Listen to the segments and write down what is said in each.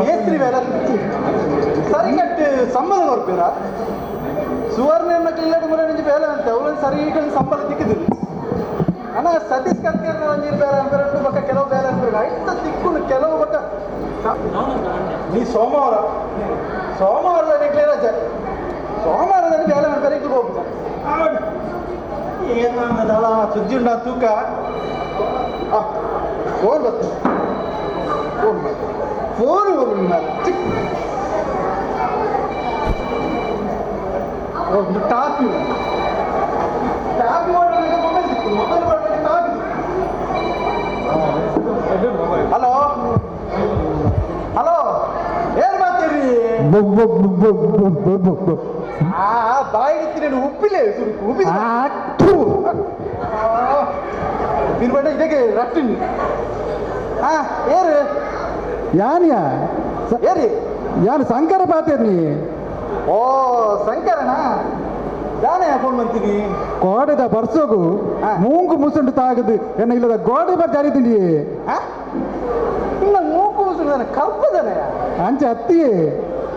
ಮೇಸ್ತ್ರಿ ಬೇಲೆ ಸರಿಕಟ್ಟು ಸಂಬಳ ಕೊಡ್ತೀರಾ ಸುವರ್ಣ ಇಲ್ಲಡಿ ಮುರ ನಿಂಜಿ ಬೇಲೆ ಅಂತೆ ಅವಳು ಸರಿ ಸಂಬಳ ತಿಕ್ಕಿದ್ರು ಅಣ್ಣ. ಸತೀಶ್ ಕರ್ಕೇರ್ ನೀರು ಬೇಲೆ ಅನ್ಬೇರೆ ಬಕ್ಕ ಕೆಲವು ಬೇಲೆ ಅನ್ಬೇಕು ಐತ ತಿಕ್ಕುನು ಕೆಲವು ಬಕ್ಕ. ನೀ ಸೋಮವಾರ ಸೋಮವಾರ ನಿಕ್ಲೆ ರಜೆ, ಸೋಮವಾರದಲ್ಲಿ ಬೇಲೆ ಅನ್ಬೇರೆ ಇಟ್ಟು ಹೋಗ್ಬಿಟ್ಟ. ಏನು ಸುದ್ದಿ ಉಂಡ ತೂಕ. ಫೋನ್ ಬರ್ತದೆ, ಫೋನ್ ಬರ್ತದೆ, ಫೋನ್ ಚಿಕ್ಕ ಟಾಪಿ ಟಾಪಿ ಮಾಡಲಿಕ್ಕೆ ಮೊಬೈಲ್ ಸಿಕ್ಕು, ಮೊಬೈಲ್ ಮಾಡಲಿಕ್ಕೆ ಟಾಪಿ. ಹಲೋ ಹಲೋ, ಏನ್ ಮಾತೀರಿ? ಆ ಬಾಯಿಗೆ ನೀನು ಉಪ್ಪಿಲೆ ಸುರುಕು ಉಪ್ಪಿನ ಬಿರ್ಬಂಡೆ ಇದಕ್ಕೆ ರಟ್ಟಿನಿ. ಹಾ, ಏರು? ಯಾನ್ಯಾ? ಏರಿ? ಯಾನ್ ಸಂಕರ ಪಾತೇರ್ನಿ. ಓ, ಸಂಕರನಾ? ದಾನೆ ಫೋನ್ ಬಂತೀನಿ. ಗೋಡೆದ ಬರ್ಸೋಗು ಮೂಂಗು ಮುಸುಂಡು ತಾಗದು ಎನ್ನ ಇಲ್ಲದ ಗೋಡೆ ಬರ್ ಜಾರಿ ತಿಂಡಿ. ಇನ್ನ ಮೂಕು ಮುಸುಂಡು ಕರ್ಪದನೆ. ಅಂಚೆ ಅತ್ತಿಯೇ.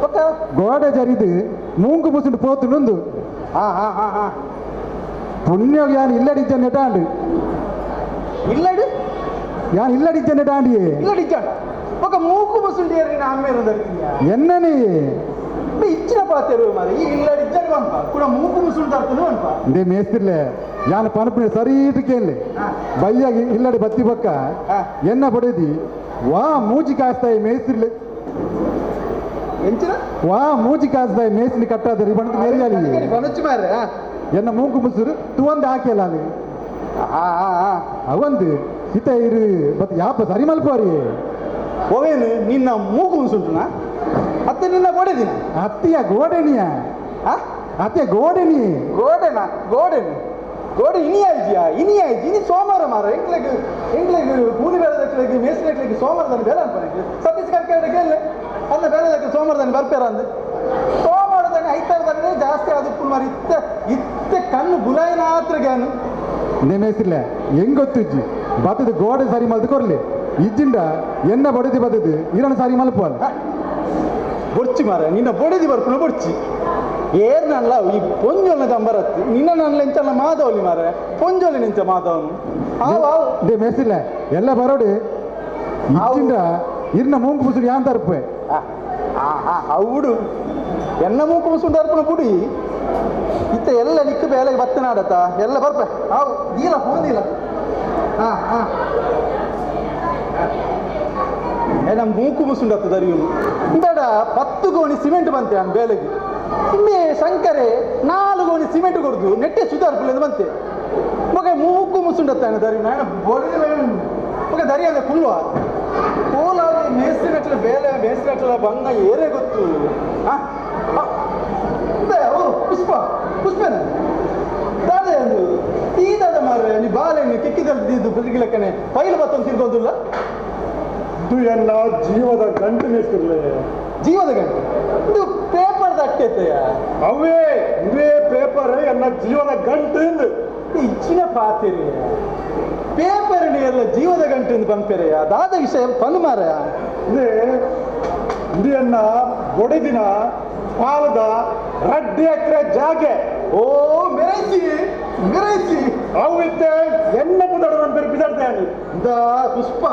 ಒಕ್ಕ? ಗೋಡೆ ಜರಿದು ಮೂಂಗು ಮುಸುಂಡು ಪೋತು ನುಂದು. ಹಾ ಹಾ ಹಾ ಹಾ. ಪುಣ್ಯ ಯಾನ್ ಇಲ್ಲಡಿದ್ದ ನೆಟಾಂಡು. ಇಲ್ಲಡಿ? ಯಾನ್ ಇಲ್ಲಡಿದ್ದ ನೆಟಾಂಡಿಯೇ. ಇಲ್ಲಡಿದ್ದಾಂಡ ಒಕ್ಕ ಮೂಕು ಮುಸುಂಡು ಏರಿ ಅಮ್ಮೇರು ದರ್ತಿಯ. ಎನ್ನನೇ? ಇಚ್ಚಿನ ಪಾತೆರು ಮಾರೆ, ಈ ಇಲ್ಲಡಿದ್ದಾಂಡ ಪನ್ಪ ಕೂಡ ಮೂಕು ಮುಸುಂಡು ತರ್ತನು ಪನ್ಪ. ಇಂದೇ ಮೇಸ್ತಿರ್ಲೆ, ಯಾನ್ ಪನಪಿನ ಸರಿ ಕೇಳಿ ಬಯ್ಯಾಗಿ ಇಲ್ಲಡಿ ಬತ್ತಿ ಬಕ್ಕ ಎನ್ನ ಬಡದಿ ವಾ ಮೂಜಿ ಕಾಸ್ತಾಯಿ ಮೇಸ್ತಿರ್ಲೆ. ಎಂಚಿನ? ವಾ ಮೂಜಿ ಕಾಸ್ತಾಯಿ ಮೇಸ್ತಿನಿ ಕಟ್ಟಾದರಿ ಬಣ್ಣದ ಮೇರಿಯಾಲಿ. ಬನಚ್ಚು ಮಾರೆ. ಎನ್ನ ಮೂಗು ಮುಸುರು ತುವಂದು ಹಾಕಿಲ್ಲ ಅಲ್ಲಿ. ಅವಂದು ಇತ ಇರು ಬತ್ ಯಾಪ ಸರಿ ಮಲ್ಪೋರಿ. ಓವೇನು ನಿನ್ನ ಮೂಗು ಮುಸುಂಟುನಾ ಅತ್ತೆ ನಿನ್ನ ಗೋಡೆದಿನ? ಅತ್ತಿಯ ಗೋಡೆನಿಯ. ಅತ್ತಿಯ ಗೋಡೆನಿ. ಗೋಡೆನಾ? ಗೋಡೆನು ಗೋಡೆ ಇನಿ ಆಯ್ಜಿಯಾ? ಇನಿ ಆಯ್ಜಿ, ಇನಿ ಸೋಮವಾರ ಮಾರ. ಎಂಕ್ಲೆಗ್ ಎಂಕ್ಲೆಗ್ ಕೂಲಿ ಬೇಳೆದಕ್ಲೆಗ್ ಮೇಸ್ತ್ರಿಕ್ಲೆಗ್ ಸೋಮವಾರದಲ್ಲಿ ಬೇಲೆ ಅನ್ಪನೆ. ಸತೀಶ್ ಕರ್ಕೇಡ ಕೇಳಲೆ, ಅಲ್ಲ ಬೇಳೆದಕ್ಕೆ ಸೋಮವಾರದಲ್ಲಿ ಬರ್ಪೇರ ಅಂದು. ಸೋಮವಾರದಲ್ಲಿ ಐತಾರದಲ್ಲಿ ಜಾಸ್ತಿ ಆದಿಪ್ಪು ಮಾರ. ಇತ್ತೆ ಇತ್ತೆ ಕಣ್ಣು ಬುಲಾಯಿನ ಆತ್ರಗೇನು. ಇಂದೇ ಮೇಸ್ತಿರ್ಲೆ, ಹೆಂಗ್ ಗೊತ್ತಿಜ್ಜಿ ಬತ್ತದ ಗೋಡೆ ಸರಿ ಮಲ್ದು ಕೊರ್ಲಿ, ಇಜ್ಜಿಂಡ ಎನ್ನ ಬಡದಿ ಬತ್ತದು ಇರಣ ಸರಿ ಮಲ್ಪಲ್ಲ. ಬೊಡ್ಚಿ ಮಾರ, ನಿನ್ನ ಬೊಡಿದಿ ಬರ್ಪುನ ಬೊಡ್ಚಿ. ಏರ್ನಲ್ಲ ಈ ಪೊಂಜೊಲ್ನ ಜಂಬರತ್ತಿ ನಿನ್ನ ನನ್ನ ಎಂಚಲ್ಲ ಮಾಧವಲಿ ಮಾರ, ಪೊಂಜೊಲಿ ನಿಂಚ ಮಾಧವನು. ಆವು ಆವು. ಇಂದೇ ಮೇಸ್ತಿರ್ಲೆ, ಎಲ್ಲ ಬರೋಡಿ, ಇಜ್ಜಿಂಡ ಇರ್ನ ಮೂಂಕು ಮುಸುರು ಯಾನ್ ತರ್ಪೆ. అవుడు ಎನ್ನ ಮೂಕು ಮುಸುಂಡು ಅರ್ಪಣ ಬುಡಿ. ಇತ್ತ ಎಲ್ಲ ನಿಕ್ಕ ಬೇಲೆಗೆ ಬತ್ತನಾಡತ ಎಲ್ಲ ಬರ್ಪೆ. ಆವು, ದೀಲ ಫೋನ್ ದೀಲ. ಹಾ ಹಾ, ಏ ನಮ್ಮ ಮೂಕು ಮುಸುಂಡತ್ತ ದರಿಯುನು ಬೇಡ. 10 ಗೋಣಿ ಸಿಮೆಂಟ್ ಬಂತೆ ಅನ್ ಬೇಲೆಗೆ. ಇಮ್ಮೆ ಶಂಕರೆ 4 ಗೋಣಿ ಸಿಮೆಂಟ್ ಕೊಡ್ದು ನೆಟ್ಟೆ ಸುಧಾರ್ಪುಲೆಂದು ಬಂತೆ. ಮಗ ಮೂಕು ಮುಸುಂಡತ್ತಾನೆ ದರಿಯು ನಾನು ಬೊಡೆದಿಲ್ಲ. ಮಗ ದರಿ ಅಂದ್ರೆ ಕುಲ್ವ ಕೋಲಾರಿ ಮೇಸ್ತ್ರಿನಟ್ಲ ಬೇಲೆ ಮೇಸ್ತ್ರಿನಟ್ಲ ಬಂಗ ಏರೇ ಗೊತ್ತು. ಓ ಪುಷ್ಪ ಪುಷ್ಪನ ದಾದೆ ಅಂದು ಈ ದಾದ ಮಾರ್ರೆ, ನೀ ಬಾಲೆಣ್ಣು ಕಿಕ್ಕಿದದ್ದು ಬದುಕಿಲಕ್ಕನೆ ಪೈಲು ಬತ್ತೊಂದು ತಿರ್ಗೋದಿಲ್ಲ. ಇದು ಎಲ್ಲ ಜೀವದ ಗಂಟು ಮೇಸ್ತಿರ್ಲೆ. ಜೀವದ ಗಂಟು ಇದು ಪೇಪರ್ ತಟ್ಟೆತೆಯ? ಅವೇ ಇದೇ ಪೇಪರ್ ಎನ್ನ ಜೀವನ ಗಂಟು ಎಂದು. ಇಚ್ಚಿನ ಪಾತಿರಿ ಪೇಪರ್ ಎಲ್ಲ ಜೀವದ ಗಂಟು ಎಂದು ಬಂಪೆರೆಯ ದಾದ ವಿಷಯ ಪನು ಮಾರಯ. ಇದೇ ಇಂಡಿಯನ್ನ ಬೊಡೆದಿನ ಪಾಲದ ರಡ್ಡಿ ಎಕರೆ ಜಾಗೆ. ಓ ಮೆರೈಸಿ ಮೆರೈಸಿ. ಅವಿದ್ದೆ ಎನ್ನ ಪುದಡ ಬೇರೆ ಬಿದಾಡ್ತೇನೆ. ಇಂದ ಪುಷ್ಪ,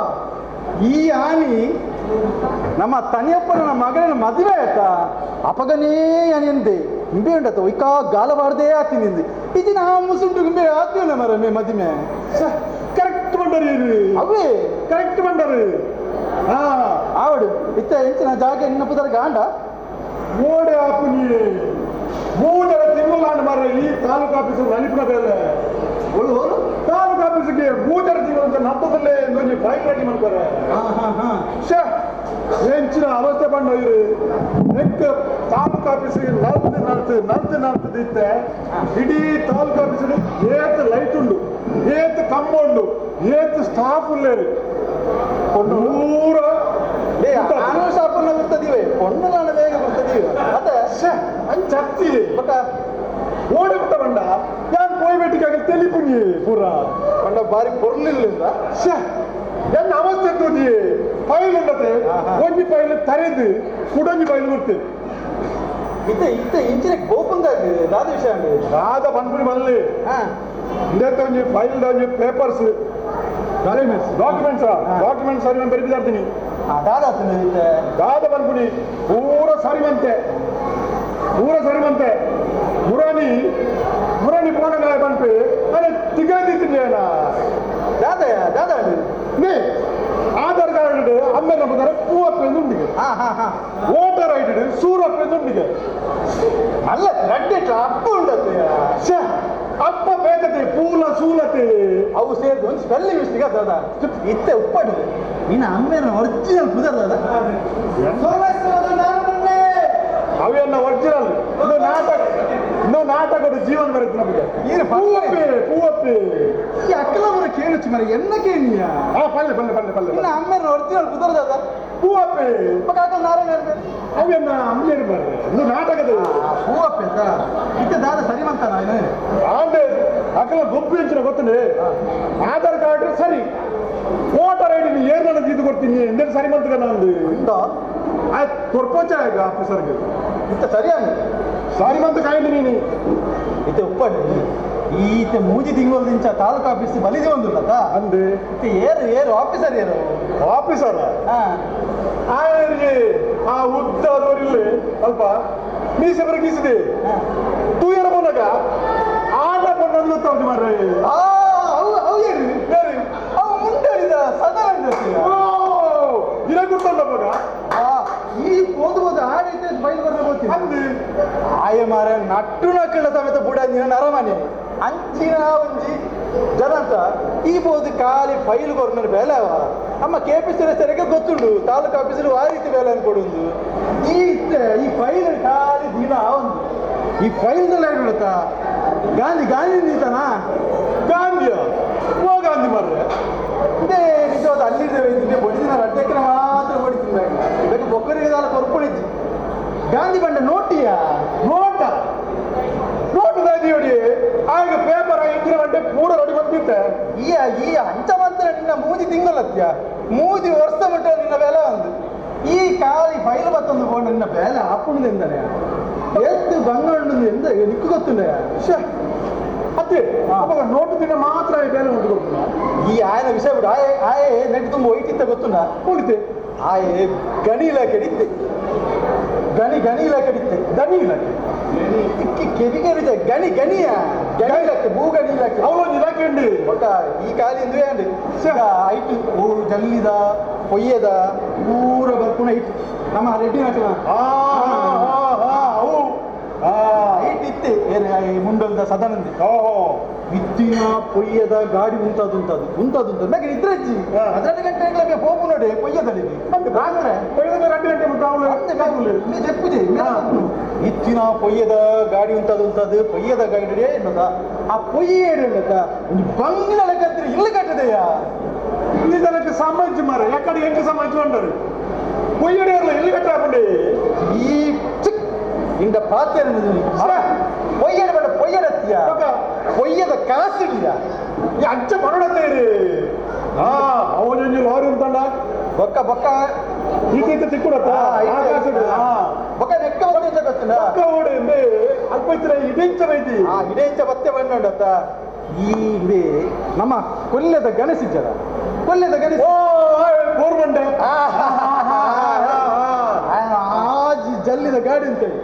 ಈ ಆನಿ ನಮ್ಮ ತನಿಯಪ್ಪನ ಮಗನ ಮದುವೆ ಆಯ್ತಾ ಅಪಗನೇ ಅನಿಂದೆ ಇಂಬೆ ಉಂಡತ ಒಯ್ಕಾ ಗಾಲಬಾರ್ದೇ ಆತಿ ನಿಂದು ಇದಿನ ಆ ಮುಸುಂಟು ಇಂಬೆ ಆತೀವಲ್ಲ ಮರ ಮೇ ಮದುವೆ. ಕರೆಕ್ಟ್ ಬಂಡರಿ. ಅವೇ. ಕರೆಕ್ಟ್ ಬಂಡರಿ. ಹಾ. ಆವಡು ಇತ್ತ ಇಂಚಿನ ಜಾಗ ಇನ್ನ ಪುದರ್ ಗಾಂಡ. ಓಡೆ ಆಪುನಿ ಮೂಡರ ತಿಂಗಳಾಂಡ ಮಾರ ಈ ತಾಲೂಕು ಆಫೀಸ್ ನಲಿಪುನ ಬೇಲೆ. ಓಳು ಓಳು. ತಾಲೂಕು ಆಫೀಸ್ಗೆ ಮೂಡರ ತಿಂಗಳು ಅಂತ ನತ್ತದಲ್ಲೇ ಒಂಜಿ ಫೈಲ್ ರೆಡಿ ಮಾಡ್ತಾರೆ. ಹಾ ಹಾ ಹಾ. ಶ್ಯೆ, ಎಂಚಿನ ಅವಸ್ಥೆ ಬಂಡ ಇರು ನೆಕ್ ತಾಲೂಕು ಆಫೀಸಿಗೆ ನಲ್ತು ನಲ್ತು ನಲ್ತು ನಲ್ತು ಇತ್ತೆ. ಇಡೀ ತಾಲೂಕು ಆಫೀಸ್ ಏತ್ ಲೈಟ್ ಉಂಡು, ಏತ್ ಕಂಬ ಉಂಡು, ಏತ್ ಸ್ಟಾಫ್ ಉಲ್ಲೇರು ಪೂರ. ಆನು ಶಾಪನ್ನ ಬಿಡ್ತದೀವಿ ಪೊಣ್ಣು ಬೇಗ ಬಿಡ್ತದೀವಿ ಅತ್ತೆ. ಶ್ಯೆ, ಅಂಚತ್ತಿ ಬಟ್ ಓಡಿ ಬಿಟ್ಟ ಬಂಡ ಯಾನ್ ಪೋಯ್ ಬೆಟ್ಟಿಗೆ ತೆಲಿಪುನಿ ಪೂರ. ಬಂಡ ಬಾರಿ ಪೊರ್ಲಿಲ್ಲ. ಶ್ಯೆ, ಎನ್ನ ಅವಸ್ಥೆ ತೂಜಿ. File ಉಂಡತೆ ಒಂಜಿ ಫೈಲ್ ತರೆದು ಕುಡೊಂಜಿ ಫೈಲ್ ಕೊಡ್ತೆ ಇತ್ತೆ ಇತ್ತೆ ಇಂಚಿನ ಗೋಪುಂದ ದಾದ ವಿಷಯ ಅಂడి ದಾದ ಪನ್ಪುನಿ ಬಲ್ಲಿ ಇಂದೆತ್ತ ಒಂಜಿ ಫೈಲ್ ಒಂಜಿ papers documents documents ಸರಿ ನಾನು ಬರಿಬಿದಾರ್ತೀನಿ ದಾದ ಇತ್ತೆ ದಾದ ಪನ್ಪುನಿ ಪೂರ ಸರಿವಂತೆ ಪೂರ ಸರಿವಂತೆ ಮುರಾನಿ ಮುರಾನಿ ಪೋನಗಾಯ ಪನ್ಪಿ ಅರೆ ತಿಗದಿತ್ತಿನ ದಾದ ದಾದ ನೇ ಆಧಾರ್ ಕಾರ್ಡ್ ಅಮ್ಮೆ ನಂಬುದಾರೆ ಪೂವಪ್ಪೆ ಉಂಡಿಗೆ ವೋಟರ್ ಐಡಿ ಸೂರಪ್ಪೆ ಉಂಡಿಗೆ ಅಲ್ಲ ರಡ್ಡೆ ಅಪ್ಪ ಉಂಡತ್ತೆ ಅಪ್ಪ ಬೇಕತೆ ಪೂಲ ಸೂಲತೆ ಅವು ಸೇರಿದ ಒಂದು ಸ್ಪೆಲ್ಲಿಂಗ್ ಮಿಸ್ಟೇಕ್ ದಾದ ಇತ್ತೆ ಉಪ್ಪಡು ನಿನ್ನ ಅಮ್ಮೇನ ಒರಿಜಿನಲ್ ಪುದರ್ ದಾದ ಅವೆಲ್ಲ ಒರಿಜಿನಲ್ ಇದು ನಾಟಕ ಇನ್ನೂ ನಾಟಕದ ಜೀವನ ಬರುತ್ತೆ ನಮಗೆ ಏನು ಪೂವಪ್ಪೆ ಪೂವಪ್ಪೆ ಈ ಅಕ್ಕಲ ಬರ ಕೇಳುಚ್ಚು ಮರ ಎನ್ನ ಕೇಳಿಯ ಪಲ್ಲೆ ಪಲ್ಲೆ ಪಲ್ಲೆ ಪಲ್ಲೆ ನಿನ್ನ ಅಮ್ಮೇನ ಒರಿಜಿನಲ್ ಪುದರ್ ದಾದ ಪೂವಪ್ಪೆ ಕಾಕಲ್ ನಾರಾಯಣ ಅವೆನ್ನ ಅಮ್ಮೇರು ಬರ್ರೆ ಇದು ನಾಟಕದ ಪೂವಪ್ಪೆ ಇತ್ತೆ ದಾದ ಸರಿ ಮಂತಾನ ಆಂಡೆ ಅಕ್ಕಲ ಗೊಬ್ಬು ಹೆಂಚಿನ ಗೊತ್ತುಂಡೆ ಆಧಾರ್ ಕಾರ್ಡ್ ಸರಿ ವೋಟರ್ ಐಡಿ ಏರ್ ನನಗೆ ಇದು ಕೊಡ್ತೀನಿ ಎಂದರೆ ಸರಿ ಮಂತಕ ನಂದು ಆಯ್ತು ಕೊರ್ಪೋಚ ಈಗ ಆಫೀಸರ್ಗೆ ಇತ್ತ ಸರಿಯಾನ ಸರಿ ಮಂತ ಕಾಯ್ದು ನೀನು ಇತ್ತೆ ಉಪ್ಪಡು ಈತೆ ಮೂಜಿ ತಿಂಗಳು ತಾಲೂಕು ಆಫೀಸ್ ಬಲಿದೆ ಒಂದುಲ್ಲದ ಅಂದೆ ಇತ್ತೆ ಏರು ಏರು ಆಫೀಸರ್ ಏರು ಆಫೀಸರ್ ಆಯರಿಗೆ ಆ ಉದ್ದ ದೋರಿಲ್ಲ ಅಲ್ಪ ಮೀಸೆ ಬರಗಿಸಿದೆ ತೂಯರ ಮೂಲಕ ಆಟ ಕೊಂಡೊಂದು ತೋರ್ಜು ಮಾರ್ರೆ ಅವು ಅವು ಏರು ಅವು ಮುಂಡಳಿದ ಸದಾನಂದ ಇರ ಗುರ್ತಂಡ ಮಗ ಈ ಹೋದ ಹೋದ ಆ ರೀತಿ ಬೈಲ್ ಬರ್ರೆ ಗೊತ್ತಿಲ್ಲ ಅಂದು ಆಯ ಮಾರ ನಟ್ಟು ನಕ್ಕಳ ಸಮೇತ ಬುಡ ನಿನ್ನ ಅರಮನೆ ಅಂಚಿನ ಒಂಜಿ ಜನಂತ ಈ ಬೋದು ಖಾಲಿ ಫೈಲ್ ಕೊರ್ನ ಬೇಲೆ ಅವ ನಮ್ಮ ಕೆ ಪಿ ಸರಿಗೆ ಗೊತ್ತುಂಡು ತಾಲೂಕು ಆಫೀಸರ್ ಆ ರೀತಿ ಬೇಲೆ ಅನ್ಕೊಡುಂದು ಈ ಈ ಫೈಲ್ ಖಾಲಿ ದಿನ ಒಂದು ಈ ಫೈಲ್ದೆಲ್ಲ ಹೇಳುತ್ತಾ ಗಾಂಧಿ ಗಾಂಧಿ ನಿಂತಾನ ಗಾಂಧಿಯ ಓ ಗಾಂಧಿ ಮಾರ್ರೆ ಇದೇ ನಿಜವಾದ ಅಲ್ಲಿದ್ದೇವೆ ಇದ್ದೆ ಬಡಿದಿನ ರಡ್ಡಕ್ಕೆ ಮಾತ್ರ ಬಡಿತಿದ್ದ ಬೇಕು ಬೊಕ್ಕರಿಗೆ ದಾಲ ಕೊರ್ಪುಣಿಜ್ಜಿ ಗಾಂಧಿ ಬಂಡ ನೋಟಿಯಾ ನೋಟ ನೋಟು ಗಾಂಧಿ ನೋಡಿ ಆಗ ಪೇಪರ್ ಇಂದಿನ ಗಂಟೆ ಪೂರ ರೆಡಿ ಬಂದಿತ್ತೆ ಈ ಈ ಅಂಚ ಮಾತ್ರ ನಿನ್ನ ಮೂಜಿ ತಿಂಗಳತ್ಯ ಮೂಜಿ ವರ್ಷ ಮಟ್ಟ ನಿನ್ನ ಬೆಲೆ ಒಂದು ಈ ಖಾಲಿ ಫೈಲ್ ಬತ್ತೊಂದು ಕೊಂಡು ನಿನ್ನ ಬೆಲೆ ಹಾಪುಣದು ಎಂದನೆ ಎಷ್ಟು ಬಂಗ ಉಂಡು ಎಂದ ನಿಕ್ಕು ಗೊತ್ತುಂಡ ಅತ್ತೆ ಅವಾಗ ನೋಟು ದಿನ ಮಾತ್ರ ಈ ಬೇಲೆ ಉಂಟು ಕೊಡ್ತೀನಿ ಈ ಆಯನ ವಿಷಯ ಬಿಡು ಆಯೆ ಆಯೆ ನೆಟ್ ತುಂಬ ಒಯ್ತಿತ್ತ ಗೊತ್ತುಂಡ ಉಳಿತೆ ಆಯೆ ಗಣಿ ಇಲಾಖೆ ಇತ್ತೆ ಗಣಿ ಗಣಿ ಇಲಾಖೆ ಇತ್ತೆ ದನಿ ಇಲಾಖೆ ಕೆವಿಗೆ ಗಣಿ ಗಣಿಯ ಗಣಿ ಇಲಾಖೆ ಭೂಗಣಿ ಇಲಾಖೆ ಅವಳೊಂದು ಇಲಾಖೆ ಉಂಡು ಒಟ್ಟ ಈ ಖಾಲಿ ಇಂದುವೆ ಅಂడి ಐಟು ಜಲ್ಲಿದ ಪೊಯ್ಯದ ಪೂರ ಬರ್ಪುಣ ಇಟ್ಟು ನಮ್ಮ ರೆಡ್ಡಿ ಹಾಕಲ ಅವು ಐಟ್ ಇತ್ತೆ ಏನ್ ಮುಂಡಲ್ದ ಸದಾನಂದಿ ಇತ್ತಿನ ಪೊಯ್ಯದ ಗಾಡಿ ಉಂತಾದು ಉಂತಾದು ಉಂತಾದು ಉಂತಾದು ಮ್ಯಾಗೆ ಇದ್ರಜ್ಜಿ ಹದಿನೆಂಟು ಗಂಟೆ ಹೋಗು ನೋಡಿ ಪೊಯ್ಯದಲ್ಲಿ ರಾತ್ರಿ ಪೊಯ್ಯದ 2 ಗಂಟೆ ಚೆಪ್ಪುಜಿ ಇತ್ತಿನ ಪೊಯ್ಯದ ಗಾಡಿ ಉಂತಾದು ಉಂತಾದು ಪೊಯ್ಯದ ಗಾಡಿ ಎನ್ನದ ಆ ಪೊಯ್ಯ ಎನ್ನದ ಒಂದು ಬಂಗ್ಲ ಲೆಕ್ಕತ್ರಿ ಇಲ್ಲ ಕಟ್ಟದೆಯಾ ಇಲ್ಲಿ ತನಕ ಸಂಬಂಧಿಸಿ ಮಾರ ಯಾಕಡೆ ಎಂಟು ಸಂಬಂಧಿಸಿ ಉಂಟರು ಪೊಯ್ಯಡೆ ಇರಲ್ಲ ಎಲ್ಲಿ ಕಟ್ಟ ಹಾಕೊಂಡೆ ಈ ಚಿಕ್ ಇಂದ ಪಾತ್ರ பொய்யட ಬೇಡ பொய்யடத்தியா பொய்யದ ಕಾಸು ಇಲ್ಲ ಈ ಅಂಚ ಬರೋಡತ್ತೆ ಹಾ ಅವನೊಂದು ಲಾರಿ ಉಂಟಲ್ಲ ಬೊಕ್ಕ ಬೊಕ್ಕ ಈತ ಈತ ತಿಕ್ಕುಡತ್ತ ಬೊಕ್ಕ ನೆಕ್ಕ ಬಂದ ಗೊತ್ತಿಲ್ಲ ಬೊಕ್ಕ ಓಡು ಅಲ್ಪ ಇತ್ರ ಇಡೆಂಚ ಬೈತಿ ಆ ಇಡೆಂಚ ಬತ್ತೆ ಬಂಡತ್ತ ಈ ಇದೆ ನಮ್ಮ ಕೊಲ್ಲೆದ ಗಣೇಶ ಇದ್ದಲ್ಲ ಕೊಲ್ಲೆದ ಗಣೇಶ ಓ ಗೋರ್ಮೆಂಟ್ ಆಜಿ ಜಲ್ಲಿದ ಗಾಡಿ ಅಂತೇಳಿ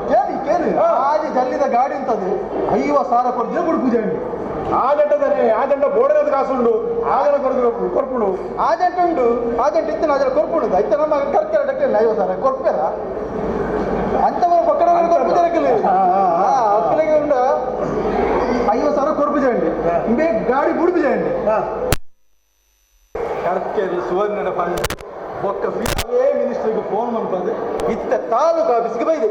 ಕೇಳಿ ಕೇಳಿ ಆಜಿ ಜಲ್ಲಿದ ಗಾಡಿ ಅಂತದು 50,000 ಕೊಡ್ತೀರ ಕೊಡು ಪೂಜೆ ಆ ಜಂಟದಾನೆ ಆ ಜಂಟ ಬೋರ್ಡದ ಕಾಸುಂಡು ಆ ಜನ ಕೊಡ್ದು ಕೊರ್ಪುಂಡು ಆ ಜಂಟ ಉಂಡು ಆ ಜಂಟ ಇತ್ತು ಆ ಜನ ಕೊರ್ಪುಂಡು ಐತ ನಮ್ಮ ಕರ್ಕೆರ ಡಕ್ಟರ್ 50,000 ಕೊರ್ಪೇರ ಅಂತವ ಪಕ್ಕಡ ಕೊರ್ಪು ಜನಕ್ಕಲ್ಲ ಅಕ್ಕಲಿಗೆ ಉಂಡು 50,000 ಕೊರ್ಪು చేయండి ఇంకే ಗಾಡಿ ಬುಡುಪು చేయండి ಕರ್ಕೆರ್ ಸುವರ್ಣ ಫಂಡ್ ಒಕ್ಕ ಅವೇ ಮಿನಿಸ್ಟ್ರಿಗೆ ಫೋನ್ ಮಾಡ್ಬಂದು ಇತ್ತ ತಾಲೂಕು ಆಫೀಸ್ಗೆ ಬೈದೆ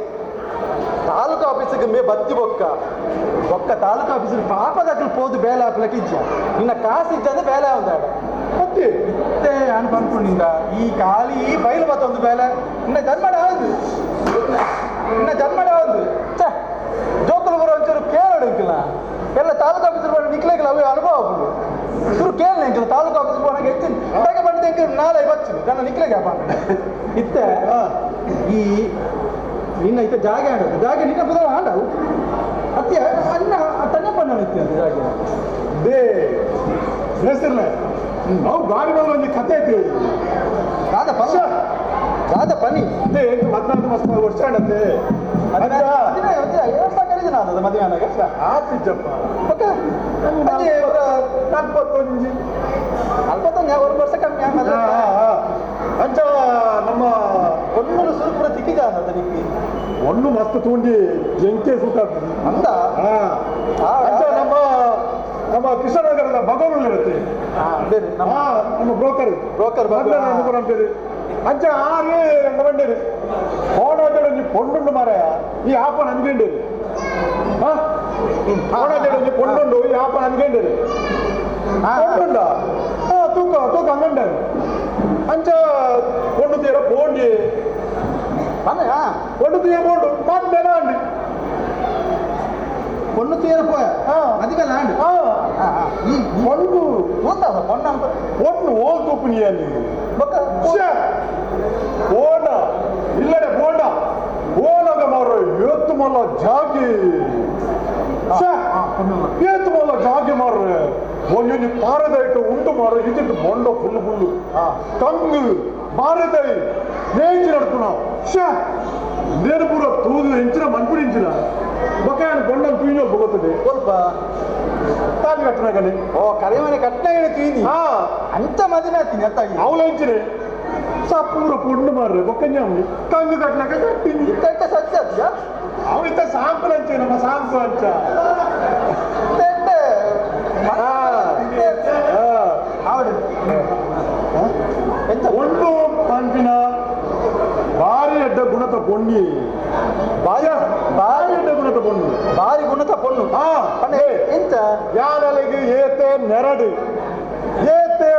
ತಾಲೂಕು ಆಫೀಸಿಗೆ ಮೇ ಬತ್ತಿ ಬೊಕ್ಕ ಬೊಕ್ಕ ತಾಲೂಕು ಆಫೀಸಿಗೆ ಪಾಪದಾಕಲು ಪೋದು ಬೇಲೆ ಹಾಕ್ಲಕ್ಕೆ ಇಜ್ಜ ನಿನ್ನ ಕಾಸು ಇಜ್ಜ ಅಂದ್ರೆ ಬೇಲೆ ಒಂದಾಡ ಮತ್ತೆ ಇತ್ತೆ ಅನ್ಪ ಅನ್ಕೊಂಡಿಂದ ಈ ಖಾಲಿ ಈ ಫೈಲ್ ಮತ್ತೊಂದು ಬೇಲೆ ಇನ್ನ ಜನ್ಮಡ ಹೌದು ಇನ್ನ ಜನ್ಮಡ ಹೌದು ಛೇ ಜೋಕುಲು ಬರೋ ಒಂಚೂರು ಕೇಳೋಡಕ್ಕಿಲ್ಲ ಎಲ್ಲ ತಾಲೂಕು ಆಫೀಸರ್ ಮಾಡಿ ನಿಕ್ಲೇಕಿಲ್ಲ ಅವೇ ಅನುಭವ ಆಗ್ಬೋದು ಶುರು ಕೇಳಲಿ ತಾಲೂಕು ಆಫೀಸ್ ಹೋಗಿ ಹೆಚ್ಚಿನ ಬಂದ ನಾಳೆ ಬಚ್ಚು ನನ್ನ ನಿಕ್ಲೆಗೆ ಇತ್ತ ಈ ನಿನ್ನ ಇತ್ತ ಜಾಗೆ ಆಡೋದು ಜಾಗೆ ನಿನ್ನ ಪುದರ ಆಡವು ಅತ್ಯ ಅನ್ನ ತನ್ನೆ ಪಣ್ಣ ನಿತ್ಯ ಅಂತ ಜಾಗೆ they ಹೆಸರ್ಲೆ ಅವು ಗಾಡಿ ಮೇಲೆ ಒಂದು ಕತೆ ಐತಿ ರಾಧ ಪಲ್ಲ ರಾಧ ಪನಿ ಅದೇ 14 ಮಸ್ತ್ ವರ್ಷ ಆಡತ್ತೆ 2 ವರ್ಷ ನಾನು ಮದುವೆ ಆನಾಗ ಆತಿಜ್ಜಪ್ಪ ಓಕೆ ಅದೇ 41 41 ಒಂದು ವರ್ಷ ಕಮ್ಮಿ ಆಮೇಲೆ ಅಂಚ ನಮ್ಮ ಒಣ್ಣು ಸುರುಪುರ ತಿಕ್ಕಿದ ನಿಕ್ಕಿ ಒಣ್ಣು ಮಸ್ತ್ ತೂಂಡಿ ಜಂಕೆ ಸುಖ ಅಂದ ಅಂಚ ನಮ್ಮ ನಮ್ಮ ಕೃಷ್ಣನಗರದ ಬಗವನಲ್ಲಿ ಇರುತ್ತೆ ಬೇರೆ ನಮ್ಮ ನಮ್ಮ ಬ್ರೋಕರ್ ಬ್ರೋಕರ್ ಅಂತೇಳಿ ಅಂಚ ಆರು ಬಂಡೇರಿ ಕೋಣಾಜಡಿ ಪೊಂಡುಂಡು ಮಾರಾಯ ಈ ಆಪನ ಅನ್ಗಂಡೇರಿ ಕೋಣಾಜಡಿ ಪೊಂಡುಂಡು ಈ ಆಪನ ಅನ್ಗಂಡೇರಿ ಪೊಂಡುಂಡ ತೂಕ ತೂಕ ಅಂಗಂಡೇರಿ ಅಂಚ ಪೊಂಡು ತೀರ ಪೋಂಡಿ ಪೊಂಡು ತೀರ ಪೋಂಡು ಮತ್ತೆ ಅಂಡಿ பொண்ணு தீர போய அதுவே ಲ್ಯಾಂಡ್ ಈ பொண்ணு ಗೊತ್ತಾದ பொண்ணு ಅಂತ பொண்ணு ಓಲ್ ತೂಪುನಿಯ ಬೊಕ್ಕ போண்டா இல்லடே போண்டா போனாಗ ಮಾರ ಏತ್ತು ಮಲ್ಲ ಜಾಗಿ ಏತ್ತು ಮಲ್ಲ ಜಾಗಿ ಮಾರ್ರೆ ಒಂಜೊಂಜಿ ಪಾರದಾಯ್ತು ಉಂಟು ಮಾರ ಇದಿಟ್ಟು ಬೊಂಡ ಫುಲ್ಲು ಫುಲ್ಲು ಕಂಗು ಬಾರದಾಯಿ ನೇಂಚಿ ನಡ್ಪುನ ಶ್ಯಾ నేను ಪೂರ ತೂದು ಎಂಚಿನ ಮನ್ಪುಡಿ ಎಂಚಿನ ಬೊಕ್ಕ ಬೊಂಡನ್ ತೂಯಿನೋ ಬೊಗತ್ತದೆ ಸ್ವಲ್ಪ ತಾಲಿ ಕಟ್ಟನಾಗನೆ ಓ ಕರೆಮನೆ ಕಟ್ಟನಾಗನೆ ತೂಯಿನಿ ಅಂಚ ಮದಿನ ಆತೀನಿ ಅತ್ತಾಗಿ ಅವಳ ಎಂಚಿನೆ ಪೂರ ಪೊಣ್ಣು ಮಾರ್ರೆ ಬೊಕ್ಕಂಜಾಮಿ ಕಂಗು ಕಟ್ಟನಾಗ ಕಟ್ಟಿನಿ ಇತ್ತ ಸತ್ಯ ಆತ್ಯಾ ಅವನಿತ್ತ ಸಾಂಪಲ್ ಅಂಚೆ ನಮ್ಮ ಸಾಂಪು ಅಂಚ ಒಂದು ಪಂಪಿನ ಭಾರಿ ಎಡ್ಡ ಗುಣತ ಪೊಣ್ಣಿ ಬಾಯ ಭಾರಿ ಎಡ್ಡ ಗುಣತ ಪೊಣ್ಣು ಭಾರಿ ಗುಣತ ಪೊಣ್ಣು ಎಂತ ಯಾನಲೆಗೆ ಏತೆ ನೆರಡು ಏತೆ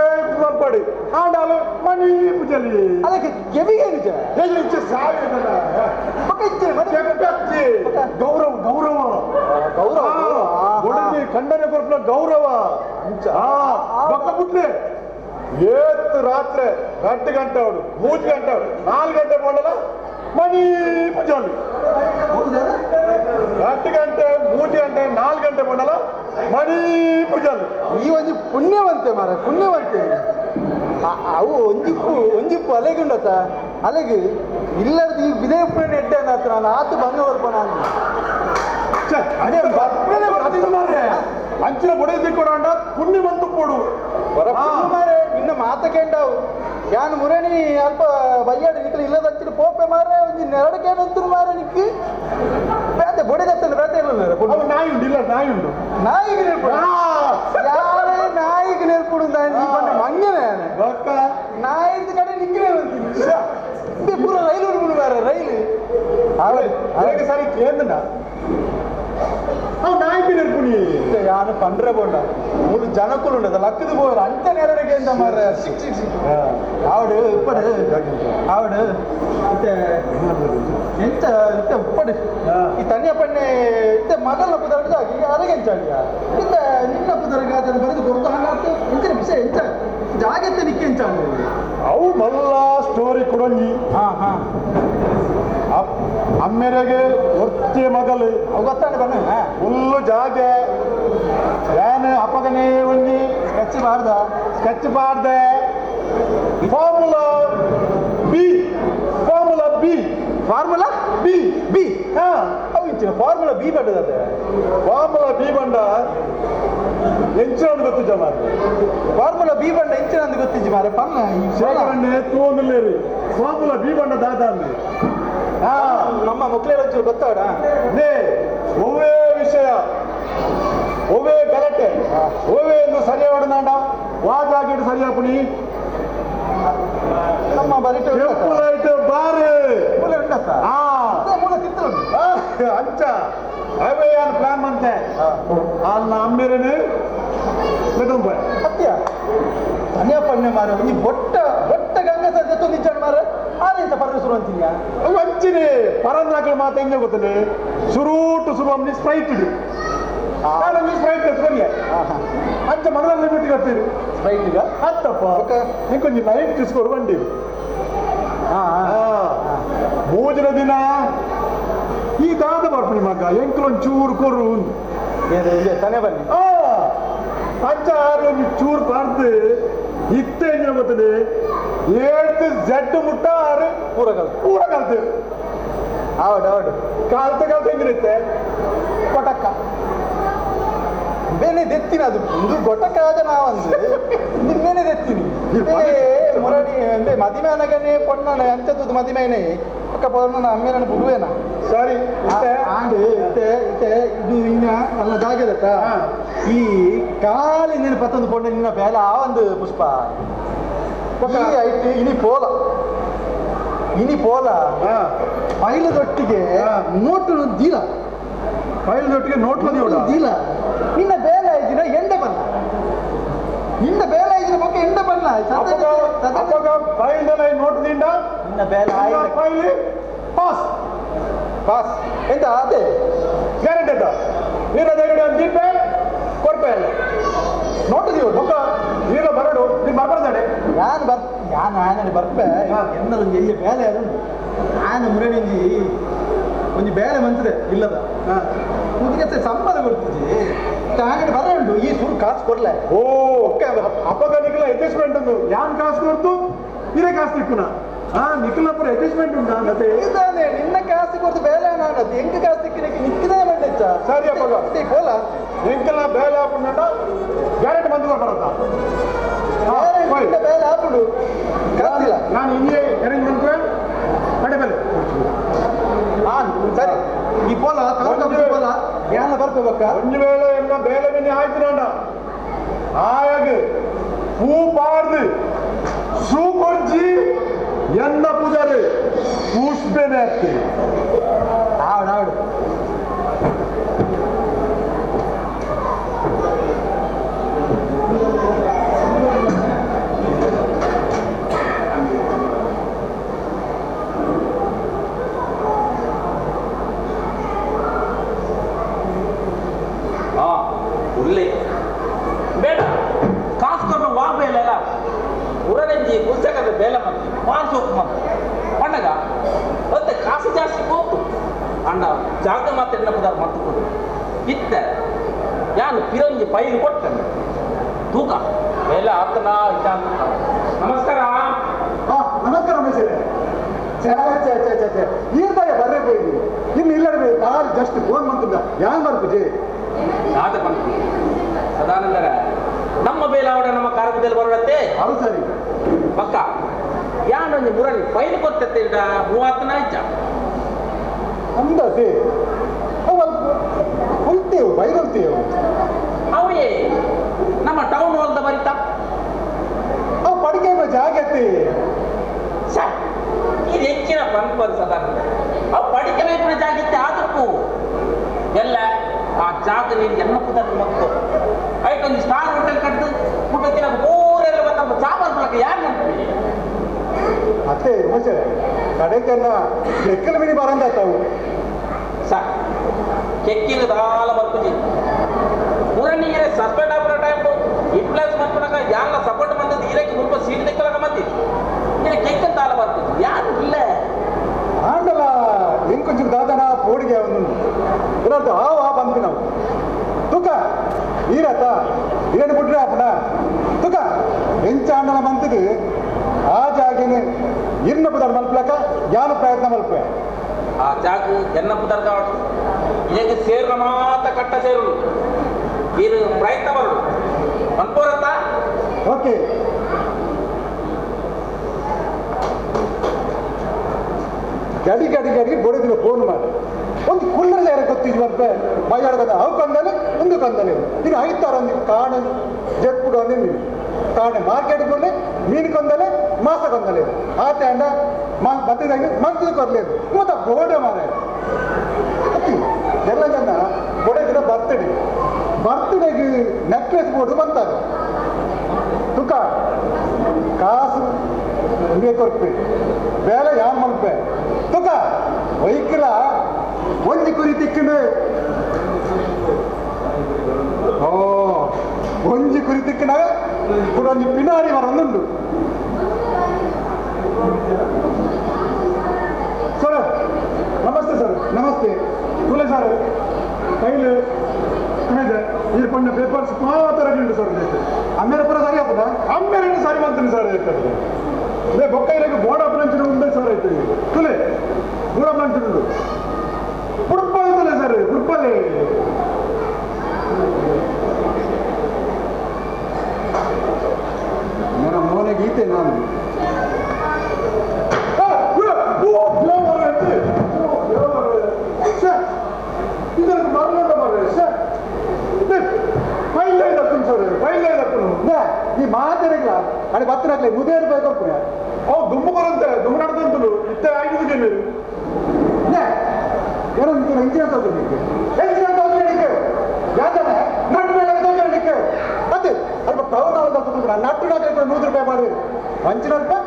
ಮಲ್ಪಡಿ ಆಂಡಾಲು ಮಣಿ ಪುಜಲಿ ಅದಕ್ಕೆ ಕೆವಿಗೆ ನಿಜ ಗೌರವ ಗೌರವ ಗೌರವ ಒಡನೆ ಖಂಡನೆ ಕೊರಪಿನ ಗೌರವ ಬೊಕ್ಕ ಬುಟ್ಲೆ ಏತ್ ರಾತ್ರಿ 2 ಗಂಟೆ ಅವಳು 3 ಗಂಟೆ ಅವಳು 4 ಗಂಟೆ போಡಲ್ಲ ಮಣಿ ಪೂಜಾಲಿ 2 ಗಂಟೆ 3 ಗಂಟೆ 4 ಗಂಟೆ போಡಲ್ಲ ಮಣಿ ಪೂಜಾಲಿ ಈ ಒಂಜಿ ಪುಣ್ಯವಂತೆ ಮಾರ ಪುಣ್ಯವಂತೆ ಅವು ಒಂಜಿಪ್ಪು ಒಂಜಿಪ್ಪು ಅಲೆಗುಂಡತ ಅಲೆಗೆ ಇಲ್ಲದ ಈ ವಿದಯಪುರ ಎಡ್ಡೆ ಅನ್ನತ್ತ ನಾನು ಆತು ಬಂಗ ಬರ್ಪ ನಾನು ಅದೇ ಮಾರ್ರೆ ಅಂಚಿನ ಬೊಡೆ ಕೊಡ ಪುಣ್ಯ ಬಂತು ಕೊಡು ಮಾರೆ ನಿನ್ನ ಮಾತ ಕೇಂಡವು ಯಾನ್ ಮುರಣಿ ಅಲ್ಪ ಬಯ್ಯಾಡಿ ನಿಕ್ಕಲು ಇಲ್ಲದ ಅಂಚಿನ ಪೋಪೆ ಮಾರ್ರೆ ಒಂಜಿ ನೆರಡು ಕೇಂದ್ರ ಮಾರೆ ನಿಕ್ಕಿ ಬೇತೆ ಬೊಡೆ ದತ್ತಲ್ಲ ಬೇತೆ ಇಲ್ಲ ನಾಯಿ ಉಂಡು ಇಲ್ಲ ನಾಯಿ ಉಂಡು ನಾಯಿಗೆ ನೆರ್ಪುಡು ಯಾರೇ ನಾಯಿಗೆ ನೆರ್ಪುಡು ಮಂಗನೆ ನಾಯಿದ ಕಡೆ ನಿಕ್ಕಿನೇ ಬಂತೀನಿ ಪೂರ ರೈಲು ಉಂಡು ಮಾರೆ ರೈಲು ಹೇಗೆ ಸರಿ ಕೇಂದ್ರ ನಾಯಿಗೆ ನೆರ್ಪುನಿ ಯಾನು ಪಂಡ್ರೆ ಬೋಂಡ ಮೂರು ಜನಕ್ಕೂ ಉಂಡದ ಲಕ್ಕದು ಪೋರ ಅಂಚ ನೆರಡಿಗೆ ಎಂತ ಮಾರ್ರೆ ಸಿಕ್ ಸಿಕ್ ಸಿಕ್ ಆವಡು ಇಪ್ಪಡು ಆವಡು ಇತ್ತೆ ಎಂತ ಇತ್ತೆ ಉಪ್ಪಡು ಈ ತನಿಯ ಪಣ್ಣೆ ಇತ್ತೆ ಮಗಲ ಪುದರ್ಗ ಈಗ ಅರಗೆಂಚಾಡಿಯ ಇತ್ತೆ ನಿನ್ನ ಪುದರ್ಗ ಅದನ್ನು ಬರೆದು ಕೊಡ್ತಾ ಹಂಗಾತು ಎಂಚಿನ ವಿಷಯ ಎಂಚ ಜಾಗೆತ್ತೆ ನಿಕ್ಕೆ ಎಂಚಾಡು ಅವು ಮಲ್ಲ ಸ್ಟೋರಿ ಕೊಡಂಗಿ ಹಾ ಹಾ ಅಮ್ಮೆರೆಗೆ ಒತ್ತೆ ಮಗಲು ಅವು ಗೊತ್ತಾಂಡ ಬಣ್ಣ ಫುಲ್ಲು ಜಾಗೆ ಯಾನ್ ಅಪ್ಪಗನೇ ಒಂಜಿ ಸ್ಕೆಚ್ ಬಾರ್ದ ಸ್ಕೆಚ್ ಬಾರ್ದೆ formula B formula B formula B B ಹಾ ಅವು ಇಂಚಿನ ಫಾರ್ಮುಲಾ ಬಿ ಬಡ್ಡದತೆ ಫಾರ್ಮುಲಾ ಬಿ ಬಂಡ ಎಂಚಿನ ಗೊತ್ತು ಜನ ಫಾರ್ಮುಲಾ ಬಿ ಬಂಡ ಎಂಚಿನ ಅಂದ್ ಗೊತ್ತಿಜ್ಜಿ ಮಾರೆ ಪನ್ನ ಶೇಖರಣ್ಣೆ ತೂಂದುಲ್ಲೇರಿ ಫಾರ್ಮುಲಾ ಬಿ ಬಂಡ ದಾದ ಅಂದೆ ನಮ್ಮ ಮಕ್ಕಳ ಗೊತ್ತಾಡ ಒವ್ವೇ ವಿಷಯ ಒವ್ವೇ ಗಲಾಟೆ ಒವ್ವೇ ಎಂದು ಸರಿಯಾವಡನಾಂಡ ವಾಜಾಗಿಟ್ಟು ಸರಿಯಾಪುಣಿ ನಮ್ಮ ಬರಿಟ ಕೆಂಪುಲೈಟ್ ಬಾರು ಮೂಲೆ ಉಂಡತ್ತ ಮೂಲೆ ತಿತ್ತು ಅಂಚ ಅವೇ ಯಾನ್ ಪ್ಲಾನ್ ಮಂತೆ ಅಲ್ಲ ಅಮ್ಮೇರೇನು ಸತ್ಯ ಧನ್ಯ ಪಣ್ಯ ಮಾರ ಒಂಜಿ ಬೊಟ್ಟ ಬೊಟ್ಟ ಗಂಗಸ ಜೊತೆ ಮಾರ ಆರೆಂತ ಪರ್ರ ಶುರು ಅಂತೀಯ ಅಂಚಿನಿ ಪರಂದ್ರಾಕಲ್ ಮಾತ ಹೆಂಗೆ ಗೊತ್ತಲೆ ಸುರೂಟು ಸುರು ಅಮ್ನಿ ಸ್ಪ್ರೈಟ್ ಇಡು ನಾನು ಸ್ಪ್ರೈಟ್ ಎತ್ಕೊರ್ಲೆ ಅಂಚ ಮನದಲ್ಲಿ ಲಿಮಿಟ್ ಕಟ್ತೀರಿ ಸ್ಪ್ರೈಟ್ ಈಗ ಅತ್ತಪ್ಪ ಇಂಕೊಂಜಿ ಲೈಟ್ ಕಿಸ್ಕೊಡು ಬಂಡಿ ಮೂಜನ ದಿನ ಈ ದಾದ ಬರ್ಪಣಿ ಮಗ ಎಂಕಲೊಂದು ಚೂರು ಕೊರು ತಾನೇ ಬನ್ನಿ ಅಂಚ ಆರು ಒಂಜಿ ಚೂರು ಪಾರ್ದು ಇತ್ತೆ ಎಂಜಿನ ಬರ್ತದೆ ಏಳ್ತು ಜಡ್ಡು ಮುಟ್ಟ ಆರು ಪೂರ ಕಲ್ತು ಪೂರ ಕಲ್ತು ಹೌದು ಹೌದು ಕಾಲ್ತ ಕಾಲ್ತ ಹೆಂಗಿರುತ್ತೆ ಕೊಟಕ್ಕ ಬೇನೆ ದೆತ್ತಿನ ಅದು ಒಂದು ಗೊಟಕಾದ ನಾವಂದು ನಿನ್ನೇನೆ ದೆತ್ತಿನಿ ಮುರಣಿ ಅಂದ್ರೆ ಮದಿಮೆ ಅನಗನೆ ಪೊಣ್ಣನ ಅಂಚದ್ದು ಮದಿಮೆನೆ ಪಕ್ಕ ಪೊಣ್ಣನ ಅಮ್ಮೇನ ಬುಡುವೇನ ಸರಿ ಇತ್ತೆ ಆಂಡ್ ಇತ್ತೆ ಇತ್ತೆ ಇದು ಇನ್ನ ಅಲ್ಲ ಜಾಗದತ್ತ ಈ ಕಾಲಿ ನೀನು ಪತ್ತೊಂದು ಪೊಣ್ಣ ನಿನ್ನ ಬೇಲೆ ಆ ಒಂದು ಪುಷ್ಪ ಐತಿ ಇನಿ ಪೋಲ ಇನಿ ಪೋಲ ಪೈಲದೊಟ್ಟಿಗೆ ನೋಟು ದೀಲ ಪೈಲದೊಟ್ಟಿಗೆ ನೋಟ್ ದೀಲ ನಿನ್ನ ಬೇಲೆ ಐದಿನ ಎಂಡೆ ಬಲ್ಲ ನಿನ್ನ ಬೇಲೆ ಐದಿನ ಪಕ್ಕ ಎಂಡೆ ಬಲ್ಲ ಪೈಲ್ದಲ್ಲ ನೋಟ್ ದಿಂಡ ನಿನ್ನ ಬೇಲೆ ಪೈಲಿ ಪಾಸ್ ಪಾಸ್ ಎಂತ ಅದೇ ಗ್ಯಾರಂಟಿ ಅದ ನೀರ ಧೈರ್ಯ ದೀಪೆ ಕೊರ್ಪೆ ಅಲ್ಲ ನೋಟು ದೀವ ಬೊಕ್ಕ ನೀರ ಬರಡು ನೀನು ಬರ್ಬಾರ್ದಾಡೆ ಯಾನ್ ಬರ್ ಯಾನ್ ಆನಡೆ ಬರ್ಪೆ ಎನ್ನದೊಂದು ಎಲ್ಲಿ ಬೇಲೆ ಅದು ಆನ ಮುರಣಿಂಜಿ ಒಂಜಿ ಬೇಲೆ ಮಂತದೆ ಇಲ್ಲದ ಮುದಿಗೆ ಸಂಬಳ ಕೊಡ್ತಿದ್ದಿ ಆಗಡೆ ಬರ ಉಂಟು ಈ ಸುರು ಕಾಸು ಕೊಡ್ಲೆ ಓ ಅಪ್ಪಗ ನಿಖಲ ಅಡ್ಜಸ್ಟ್ಮೆಂಟ್ ಉಂಟು ಯಾನ್ ಕಾಸು ಕೊಡ್ತು ಇರೇ ಕಾಸು ತಿಕ್ಕುನ ಹಾ ನಿಖಲಪುರ ಅಡ್ಜಸ್ಟ್ಮೆಂಟ್ ಉಂಟಾ ಮತ್ತೆ ಇದ್ದಾನೆ ನಿನ್ನ ಕಾಸು ಕೊಡ್ತು ಬೇಲೆ ನಾನು ಎಂಕ ಕಾಸು ತಿಕ್ಕಿನಕ್ಕೆ ನಿಕ್ಕಿದೇ ಮಂಡೆಚ್ಚ ಸರಿ ಅಪ್ಪಗ ಪೋಲ ಎಂಕಲ ಬೇಲೆ ಹಾಪುಂಡ ಗ್ಯಾರಂಟಿ ಬಂದು ಬರತ್ತಾ ಬೇಲೆ ಹಾಪುಂಡು ಕಾಸಿಲ್ಲ ನಾನು ಹಿಂಗೆ ಅರೇಂಜ್ ಮಾಡ್ಕೊ ಕಡೆ ಬೇಲೆ ಹಾ ಸರಿ ಈ ಪೋಲ ಪೋಲ ಯಾನ ಬರ್ಕೋಬೇಕ ಒಂದು ವೇಳೆ ಎನ್ನ ಬೇಲೆ ಮಿನಿ ಆಯ್ತು ನಾಂಡ ಆಯಾಗ ಪೂ ಪಾರ್ದು ಸೂ ಕೊರ್ಜಿ ಎನ್ನ ಪೂಜಾರಿ ಪುಷ್ಪೆನೆ ಅತ್ತಿ ಆವಡು ಆವಡು ಉಳ್ಳೆ ಬೇಡ ಕಾಸು ಕೊಟ್ಟು ವಾ ಬೇಲೆಲ್ಲ ಉರರಂಜಿ ಪುಸ್ತಕದ ಬೇಲೆ ಮಂತಿ ಮಾರ್ಸೋಕು ಮಂತು ಪಂಡಗ ಮತ್ತೆ ಕಾಸು ಜಾಸ್ತಿ ಹೋಗ್ತು ಅಣ್ಣ ಜಾಗ ಮಾತ್ರ ಎನ್ನಪುದಾರ ಮತ್ತು ಕೊಡು ಇತ್ತ ಯಾನು ಪಿರಂಜಿ ಪೈಲು ಕೊಟ್ಟೆ ತೂಕ ಬೇಲೆ ಆತನ ಇದ್ದ ನಮಸ್ಕಾರ ನಮಸ್ಕಾರ ರಮೇಶರೇ ಛೇ ಛೇ ಛೇ ಛೇ ಛೇ ಈರ್ದಾಯ ಬರ್ರೆ ಪೋಯಿ ಇನ್ನು ಇಲ್ಲ car just phone ಮಂತಿದ್ದ ಯಾನ್ ಬರ್ಪುಜಿ ಆತ ಬಂತು ಸದಾನಂದರ ನಮ್ಮ ಬೇಲಾವಡ ನಮ್ಮ ಕಾರಕದಲ್ಲಿ ಬರೋಡತ್ತೆ ಅದು ಸರಿ ಪಕ್ಕ ಯಾನೊಂದು ಮುರಳಿ ಫೈಲ್ ಕೊತ್ತತ್ತೆ ಮೂವತ್ತನ ಆಯ್ತ ಅಂದತೆ ಅವು ಹೊಲ್ತೇವು ಬೈರಲ್ತೇವು ಅವೇ ನಮ್ಮ ಟೌನ್ ಹಾಲ್ದ ಬರಿತ ಅವು ಪಡಿಕೆ ಜಾಗತ್ತೆ ಇದು ಹೆಚ್ಚಿನ ಪಂಪರ್ ಸದಾನಂದ ಅವು ಪಡಿಕೆ ಮೇಪಿನ ಜಾಗತ್ತೆ ಆದಕ್ಕೂ ಎಲ್ಲ ಆ ಜಾಗ ನೀನು ಎನ್ನ ಪುದರ್ ಮತ್ತು ಆಯ್ತು ಒಂದು ಸ್ಟಾರ್ ಹೋಟೆಲ್ ಕಟ್ಟು ಊಟ ತಿನ್ನಕ್ಕೆ ಊರೆಲ್ಲ ಬಂದ ಸಾಂಬಾರ್ ಬಳಕ ಯಾರು ನಂಬ್ತೀವಿ ಅತ್ತೆ ಉಮಸೆ ಕಡೆಕನ್ನ ಕೆಕ್ಕಲ ಮಿನಿ ಬರಂದ ತಾವು ಸರ್ ಕೆಕ್ಕಿನ ದಾಲ ಬರ್ಪುಜಿ ಊರನ್ನಿಗೆ ಸಸ್ಪೆಂಡ್ ಆಗುವ ಟೈಮ್ ಇನ್ಫ್ಲೂಯೆನ್ಸ್ ಮಾಡ್ಕೊಳಕ ಯಾರನ್ನ ಸಪೋರ್ಟ್ ಬಂದದ್ದು ಇರಕ್ಕೆ ಮುಲ್ಪ ಸೀಟ್ ದಿಕ್ಕಲಕ ಮಂದಿ ಇಲ್ಲ ಕೆಕ್ಕನ್ ತಾಲ ಬರ್ಪುಜಿ ಯಾರು ಇಲ್ಲ ಆಂಡಲ ಎಂಕೊಂಚು ದಾದನ ಪೋಡಿಗೆ ಒಂದು ಇರತ್ತು ಆ ಆ ಬಂದ್ವಿ ನಾವು ತುಕ ಈರತ್ತ ಇರೇನು ಬಿಟ್ರೆ ಅಪ್ಪನ ತುಕ ಎಂಚ ಆಂಡಲ ಮಂತಿದ್ದು ಆ ಜಾಗಿನ ಇರ್ನ ಪುದರ್ ಮಲ್ಪಲಕ ಯಾನು ಪ್ರಯತ್ನ ಮಲ್ಪೆ ಆ ಜಾಗ ಎನ್ನ ಪುದರ್ ಕಾವಡು ಈಗ ಸೇರ್ನ ಮಾತ ಕಟ್ಟ ಸೇರುಳು ಇದು ಪ್ರಯತ್ನ ಬರಡು ಮನ್ಪೋರತ್ತ ಓಕೆ ಗಡಿ ಗಡಿ ಗಡಿ ಬೊಡಿದಿನ ಫೋನ್ ಮಾಡಿ ಒಂದು ಕುಲ್ಲರ ಯಾರು ಗೊತ್ತಿದ್ದು ಬರ್ಪೆ ಬೈಯಾಡ್ಕಂದ ಅವು ಕಂದಲೆ ಒಂದು ಕಂದಲೆ ಇನ್ನು ಐತಾರ ಒಂದು ಕಾಣು ಜೆಟ್ಪುಡು ಅಂದೆ ನೀನು ಕಾಣೆ ಮಾರ್ಕೆಟ್ ಕೊಡಲೆ ಮೀನು ಕೊಂದಲೆ ಮಾಸ ಕೊಂದಲೆ ಆತ ಅಂಡ ಬತ್ತಿದಾಗ ಮಂತ್ರಿ ಕೊರ್లేదు ಮತ್ತೆ ಬೋಡೆ ಮಾರೆ ಎಲ್ಲ ಜನ ಬೊಡೆದಿನ ಬರ್ತ್ಡೇ ಬರ್ತ್ಡೇಗೆ ನೆಕ್ಲೆಸ್ ಬೋರ್ಡು ಬಂತದೆ ತುಕ ಕಾಸು ಇಂದೇ ಕೊರ್ಪೆ ಬೇಲೆ ಯಾನ್ ಮಲ್ಪೆ ತುಕ ವೈಕಿಲ ಒಂಜಿ ಕುರಿ ತಿಕ್ಕಿಂಡು ಒಂಜಿ ಕುರಿ ತಿಕ್ಕನಾಗ ಕೂಡ ಒಂಜಿ ಪಿನಾರಿ ಮರೊಂದುಂಡು. ಸರ್ ನಮಸ್ತೆ ಸರ್. ನಮಸ್ತೆ. ತುಲೆ ಸರ್ ಕೈಲಿ ಇದೆ ಈ ಪಂಡ ಪೇಪರ್ಸ್ ಮಾತ್ರ ಉಂಟು ಸರ್. ಅಮ್ಮೇಲೆ ಪೂರ ಸರಿ ಆಗ್ತದ? ಅಮ್ಮೇಲೆ ಸರಿ ಮಾಡ್ತೀನಿ ಸರ್. ಯಾಕಂದ್ರೆ ಬೊಕ್ಕ ಇರಕ್ಕೆ ಬೋರ್ಡ್ ಆಫ್ ಉಂಟು ಸರ್. ಆಯ್ತು ತುಲೆ ಬೋರ್ಡ್ ಆಫ್ ಉಂಟು ಪುಡ್ಪಲ್ ತುಲೆ ಸರ್ ಪುಡ್ಪಲೆ. ನನ್ನ ಮೋನೆ ಗೀತೆ ನಾನು ಈ ಮಾತಾಡಲ್ಲ ಅಡೆ ಬತ್ತನಾಗ್ಲಿ ಮುದೇ ರೂಪಾಯಿ ಕೊಡ್ತೀನಿ. ಓ ದುಮ್ಮು ಬರಂತೆ ದುಮ್ಮು ನಡ್ದಂತಲು ಇತ್ತೆ ಆಗಿದೆ ನೀವು ಏನೋ ಹೆಂಚಿನ ತೋಜಲಿಕ್ಕೆ ಹೆಂಚಿನ ತೋಜಲಿಕ್ಕೆ ಯಾಕಂದ್ರೆ ನಟ್ಟು ಮೇಲೆ ತೋಜಲಿಕ್ಕೆ ಮತ್ತೆ ಅಲ್ಪ ಟೌನ್ ಹಾಲ್ ನಟ್ಟು ನಾಲ್ಕು 100 ರೂಪಾಯಿ ಮಾಡಿದ್ರು ಹಂಚಿನ ರೂಪಾಯಿ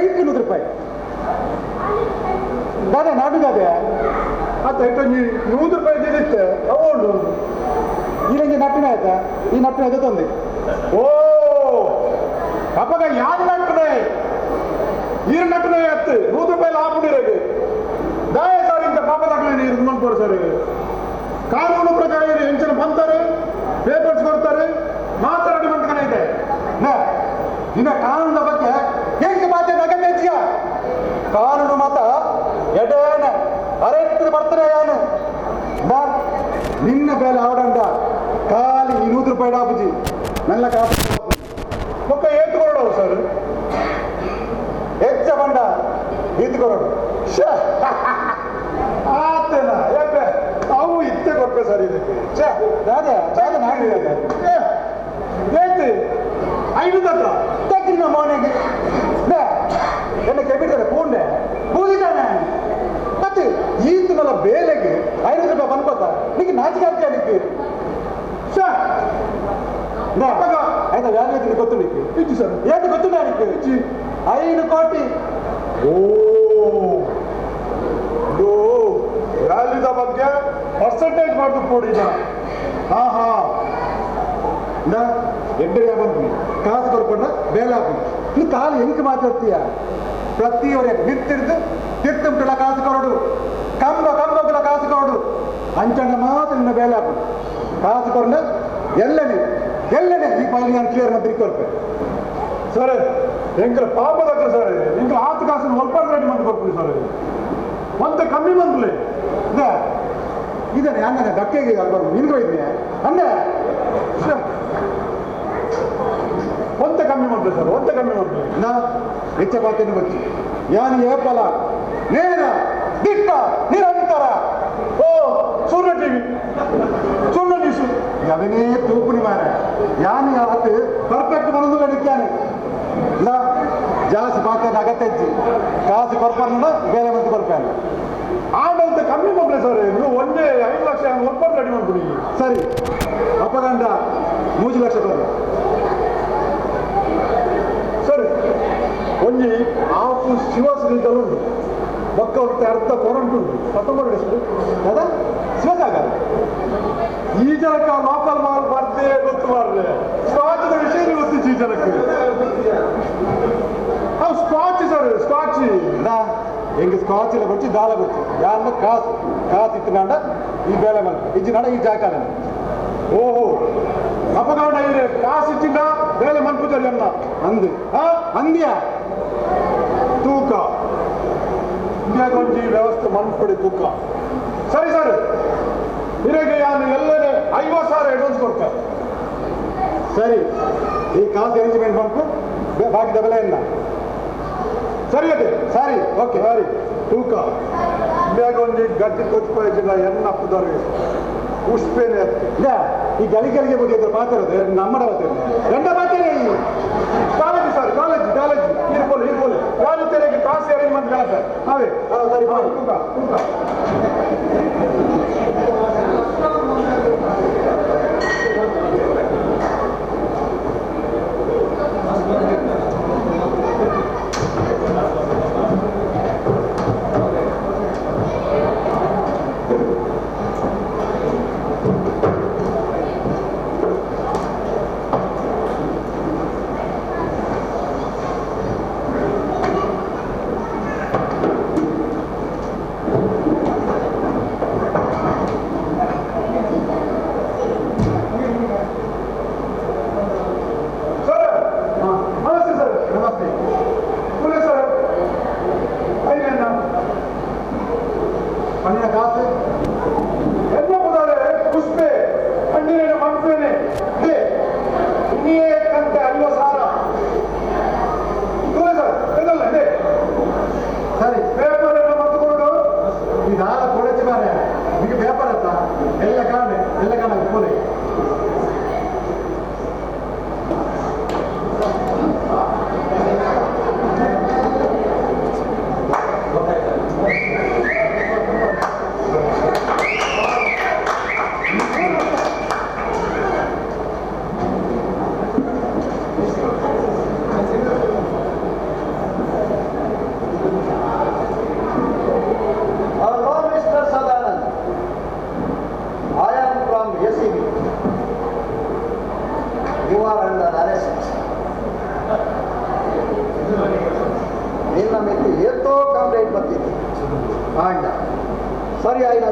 800 ರೂಪಾಯಿ ದಾದೆ ನಾಡು ದಾದೆ ಅದು 100 ರೂಪಾಯಿ ಇದ್ದಿತ್ತೆ ಅವಳು ಈ ನಟ್ಟಿನ ಆಯ್ತಾ ಈ ನಟ್ಟಿನ ಆಯ್ತಾ ತೊಂದೆ. ಓ ಅಪ್ಪಗ ಯಾರು ನಟ್ಟನೆ ಈರು ನಟ್ಟನೆ ಆಯ್ತು 100 ರೂಪಾಯಿ ಲಾಭ ಇರೋದು ದಾಯ ಸರ್ ಇಂಥ ಪಾಪದಾಗಲೇ ನೀರು ಮಾಡ್ತಾರೆ ಸರ್. ಕಾನೂನು ಪ್ರಕಾರ ಹೆಂಚನ ಬಂತಾರೆ ಪೇಪರ್ಸ್ ಕೊಡ್ತಾರೆ ಮಾತಾಡಿ ಮಂತ್ಕನ ಇದೆ. ನಿನ್ನ ಕಾನೂನಿನ ಬಗ್ಗೆ ಹೆಂಗೆ ಮಾತಾಡ ಅಗತ್ಯ? ಕಾನೂನು ಮಾತ ಎಡೇನ ಅರೆತ್ತು ಬರ್ತಾರೆ ಯಾನು ನಿನ್ನ ಬೇಲೆ ಆವಡಂಡ ಖಾಲಿ ಈ 100 ರೂಪಾಯಿ ಡಾಬುಜಿ ನನ್ನ ಕಾಸು ಒಕ್ಕ ಏತು ಕೊರಡು ಸರ್ ಹೆಚ್ಚ ಬಂಡ ಈತು ಕೊರಡು ಆತೇನ ಯಾಕೆ ಅವು ಇತ್ತೆ ಕೊಟ್ಟೆ ಸರ್ ಇದಕ್ಕೆ. ದಾದೆ ದಾದೆ ನಾನು ಏತು 5 ಹತ್ರ ತಗ್ಗಿನ ಮೋನೆಗೆ ಎನ್ನ ಕೆಬಿಡ್ತಾರೆ ಪೂಂಡೆ ಪೂಜಿತಾನೆ ಮತ್ತೆ ಈತನಲ್ಲ ಬೇಲೆಗೆ 500 ರೂಪಾಯಿ ಬಂದ್ಪತ್ತ ನಿಮಗೆ ನಾಚಿಕೆ ಆಗ್ತದೆ ಅದಕ್ಕೆ. ಆಯ್ತಾ ವ್ಯಾಲ್ಯೂ ಐತಿ ಗೊತ್ತು ನಿಕ್ಕೆ ಇಜ್ಜಿ ಸರ್. ಏತು ಗೊತ್ತು ಅದಕ್ಕೆ? 5 ಕೋಟಿ. ಓ ಇದು ವ್ಯಾಲ್ಯೂದ ಬಗ್ಗೆ ಪರ್ಸೆಂಟೇಜ್ ಮಾಡ್ದು ಕೊಡಿ. ಹಾ ಹಾ ಎಡ್ಡೆ ಬಂದ್ವಿ ಕಾಸು ಕೊಡ್ಕೊಂಡ ಬೇಲೆ ಹಾಕು. ನೀ ಕಾಲು ಹೆಂಗೆ ಮಾತಾಡ್ತೀಯ? ಪ್ರತಿಯವರೇ ನಿಂತಿರ್ದು ತಿರ್ತುಂಟುಲ ಕಾಸು ಕೊರಡು ಕಂಬ ಕಂಬಗುಲ ಕಾಸು ಕೊರಡು ಅಂಚಣ್ಣ ಮಾತ್ರ ನಿನ್ನ ಬೇಲೆ ಹಾಕು. ಕಾಸು ಕೊರಡ ಎಲ್ಲನೇ ಎಲ್ಲನೇ ಈ ಫೈಲ್ ನಾನು ಕ್ಲಿಯರ್ ಮಾಡಿ ಕೊಡ್ಪೆ ಸರ್. ಎಂಕಲ ಪಾಪದಕ್ಕ ಸರ್ ಎಂಕಲ ಆತ ಕಾಸು ಒಲ್ಪಾಡು ರೆಡಿ ಮಾಡಿ ಕೊಡ್ತೀವಿ ಸರ್. ಮತ್ತೆ ಕಮ್ಮಿ ಬಂದ್ಲಿ ಇದೆ ಇದಾನೆ ಹಂಗಾನೆ ಧಕ್ಕೆಗೆ ಅಲ್ಬಾರ್ದು ನಿನ್ಗೂ ಇದ್ನೆ ಅಂದೆ ಒಂತೆ ಕಮ್ಮಿ ಮಾಡ್ಲಿ ಸರ್ ಒಂತೆ ಕಮ್ಮಿ ಮಾಡ್ಲಿ. ನಾ ಹೆಚ್ಚ ಪಾತೇನು ಬಚ್ಚಿ ಯಾನು ಏಪಲ ನೇರ ದಿಟ್ಟ ನಿರಂತರ. ಓ ಸೂರ್ಯ ಟಿವಿ ಸೂರ್ಯ ನ್ಯೂಸ್ ಅವನೇ ತೂಪುನಿ ಮಾರ ಯಾನು ಯಾವತ್ತು ಪರ್ಫೆಕ್ಟ್ ಬರೋದು ನಡಿಕ್ಯಾನೆ ನಾ ಜಾಸ್ತಿ ಪಾತೇನ ಅಗತ್ಯ ಕಾಸು ಕೊರ್ಪರ್ನ ಬೇರೆ ಮತ್ತೆ ಕೊರ್ಪಾನೆ ಆಡಂತ ಕಮ್ಮಿ ಮಾಡ್ಲಿ ಸರ್. ನೀವು ಒಂದೇ 5 ಲಕ್ಷ ಒಲ್ಪಾಡು ರೆಡಿ ಮಾಡ್ಬಿಡಿ ಸರಿ. ಅಪಗಂಡ 3 ಲಕ್ಷ ಕೊಡು ಸರ್. ಒಂಜಿ ಆಫು ಶಿವಶ್ರೀ ಉಂಟು ಬೊಕ್ಕ ಒಂದು ಅರ್ಧ ಕೊರಂಟು ಉಂಟು ಪತ್ತೊಂಬತ್ತು ಸರ್. ಅದ ಶಿವಸಾಗರ್ ಈ ಜನಕ್ಕೆ ಲೋಕಲ್ ಮಾಲ್ ಬರ್ದೇ ಗೊತ್ತು ಮಾರ್ರೆ ಸ್ಕಾಚದ ವಿಷಯ ಗೊತ್ತು ಈ ಜನಕ್ಕೆ. ಅವು scotch sir scotch ನಾ ಹೆಂಗೆ ಸ್ಕಾಚ್ ಎಲ್ಲ ಬರ್ಚಿ ದಾಲ ಬರ್ಚಿ ಯಾರನ್ನ ಕಾಸು ಕಾಸು ಇತ್ತು ಈ ಬೇಳೆ ಮಲ್ಪು ಇಜ್ಜಿ ನಾಡ ಈ ಜಾಕಾಲ. ಓಹೋ ಅಪಗಾಂಡ ಇದೆ ಕಾಸು ಇಚ್ಚಿಂದ ಬೇಳೆ ಮನ್ಪುತ್ತಲ್ಲಿ ಅನ್ನ ಅಂದು ಅಂದ್ಯ ತೂಕ ಒಂಜಿ ವ್ಯವಸ್ಥೆ ಮನ್ಪಡಿ ತೂಕ. ಸರಿ ಸರ್ ಹಿರೇಗೆ ಯಾನು ಎಲ್ಲನೇ 50,000 ಅಡ್ವಾನ್ಸ್ ಕೊಡ್ತಾರೆ. ಸರಿ ಈ ಕಾಸು ಅರೇಂಜ್ಮೆಂಟ್ ಮಾಡ್ಕು ಬಾಕಿ ಡಬಲ್ ಇಲ್ಲ. ಸರಿ ಅದೇ ಸರಿ ಓಕೆ ಸರಿ ತೂಕ ಒಂಜಿ ಗಟ್ಟಿ ಕೊಚ್ಚ ಎನ್ನ ಅಪ್ಪುದಾರೆ ಪುಷ್ಪೇನೆ ಇಲ್ಲ ಈ ಗಲಿಗಲಿಗೆ ಬಗ್ಗೆ ಮಾತಾಡೋದು ನಮ್ಮಡ ಮಾತಾಡ ಗಂಡ ಮಾತಾಡ college sir college college ಇರ್ಬೋದು ಇರ್ಬೋದು ಕಾಲೇಜ್ ತೆರೆಗೆ ಕಾಸು ಅರೇಂಜ್ಮೆಂಟ್ ಕಾಣತ್ತೆ ಅವೇ ಸರಿ ತೂಕ ತೂಕ.